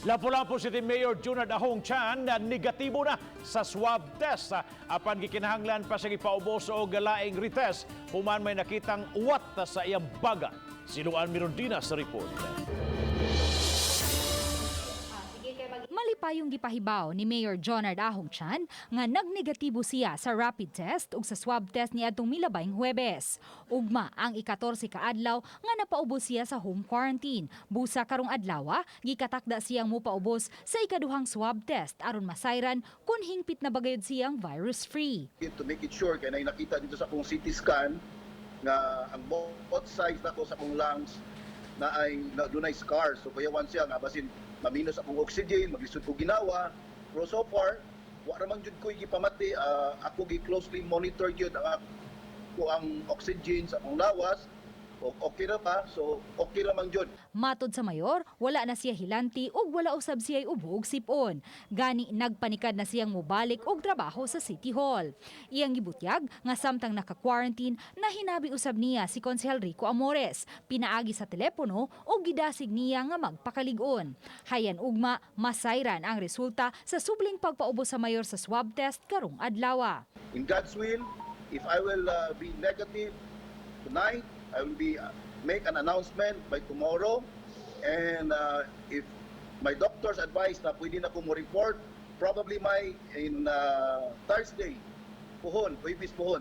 Lapu-Lapu City Mayor Junard Ahong Chan na negatibo na sa swab test. Apan gikinahanglan pa siya ipaubos og laing retest human may nakitang uwat sa iyang baga. Si Luan Mirondina sa report. Malipayong gipahibaw ni Mayor Jonard Ahong Chan nga nagnegatibo siya sa rapid test ug sa swab test niadtong milabayng Huwebes. Ugma ang ika-14 ka adlaw nga napaubos siya sa home quarantine. Busa karong adlaw, gikatakda siyang mopaubos sa ikaduhang swab test aron masayran kung hingpit na ba gayud siyang virus free. To make it sure kay nay nakita dito sa akong CT scan nga ang both sides nako sa akong lungs na ay na dunay scars. So kuyawan siya nga basin maminus akong oxygen, maglisod ko ginawa. Pero so far, wa ra man jud ko gipamati. Ako gi closely monitor gyud ang ako ang oxygen sa akong lawas. Okay ra pa, so okay ra man jud. Matod sa mayor, wala na siya hilanti ug wala usab siya ubo ug sipon. Gani nagpanikad na siyang mobalik og trabaho sa City Hall. Iyang gibutyag nga samtang naka-quarantine, nahinabi usab niya si Konsehal Rico Amores. Pinaagi sa telepono ug gidasig niya nga magpakalig-on. Hayan ugma, masayran ang resulta sa subling pagpaubos sa mayor sa swab test karong adlaw. In God's will, if I will be negative tonight, I will be make an announcement by tomorrow. And if my doctors advise na pwede na ko mo report, probably my in Thursday, puhon, Huwebes puhon,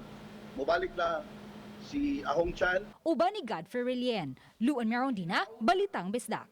mobalik na si Ahong Chan. Uban ni Godfrey Relien, Luan Merondina, Balitang Bisdak.